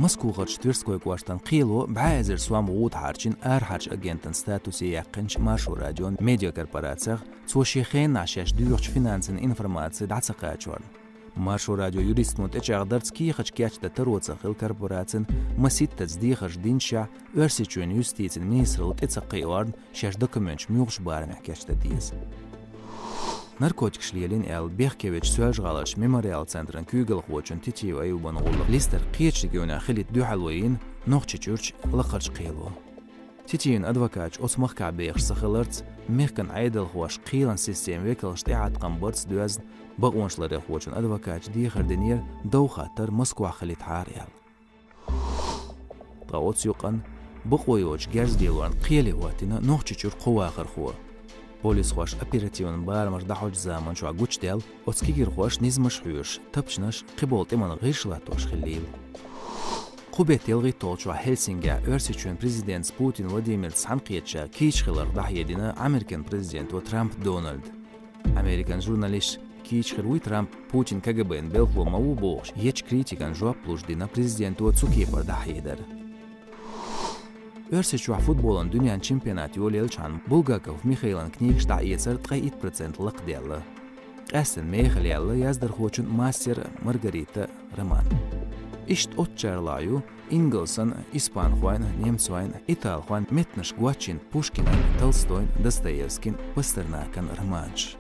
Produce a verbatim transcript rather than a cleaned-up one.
Москвахарчу Тверской кӀоштан кхело бӀе эзар сом гӀуда хьарчийна арахьарчу агентан статусе яьккхинчу Маршо радион медиакорпорацех, цо шен хенахь шаьш доьхучу финансийн информаци дӀа ца кхачорна. Маршо радион юристо тӀечӀагӀдарца кехаташ кечдан таро ца хилла корпорацин, маситтаза дехарш динчохь, Оьрсийчоьнан юстицин министралла тӀе ца кхиорна, шаьш документаш муьлхачу барамехь кечдан деза. Наркотикаш лелийна аьлла, бехке вечу Соьлжа-ГӀаларчу Мемориал центран куьйгалхочун Титиев Аюбан гӀуллакх листара кхечу регионехь хилийта дуьхьало йина Нохчийчуьрчу лакхарчу кхело. Титиевн адвокаташ оцу махкахь бехаш ца хиларца, мехкан Ӏедалхоша кхелан системан векалшна тӀеӀаткъам барца доьзна, бакъонашларъярхочун адвокаташа дехар динера, дов хаттар Москвахь хилийтахьара аьлла. Ткъа оцу юкъанна бакъо йоцучу герз лелорна кхеле хӀоттийна Нохчийчуьра кхо вахархо. Полисхоша оперативни барамаш дӀахьочу заманчохь гучудаьлла, оцу кегирхоша низамаш хьоьжуш, тапчанаш, кхиболу тӀеман гӀирс латтош хиллийла. Кху беттан ялхитталгӀачохь Хельсинкехь Оьрсийчоьнан президентца Путин Владимирца цхьаьнакхетачара кийча хиларх дӀахьедина Американ президенто Трамп Дональда. Американ журналисташа кийча хир вуй Трамп Путин КГБ-н белхало ма ву бохуш, ечу критикан жоп луш дина президенто цу кепара дӀахьедар. Оьрсийчохь футболан дуьненан чемпионат йолаелчхьана Булгаков Михаилан книгаш дӀаэцар ткъе итт процент лакхадаьлла. Къаьсттина мехала яьлла яздархочун Мастер Маргарита роман. Иштта оццуьнгара лаахь ю ингалсан, испанхойн, немцойн, италхойн меттанаш гочйина Пушкинан, Толстойн, Достоевскин, Пастернакан романаш.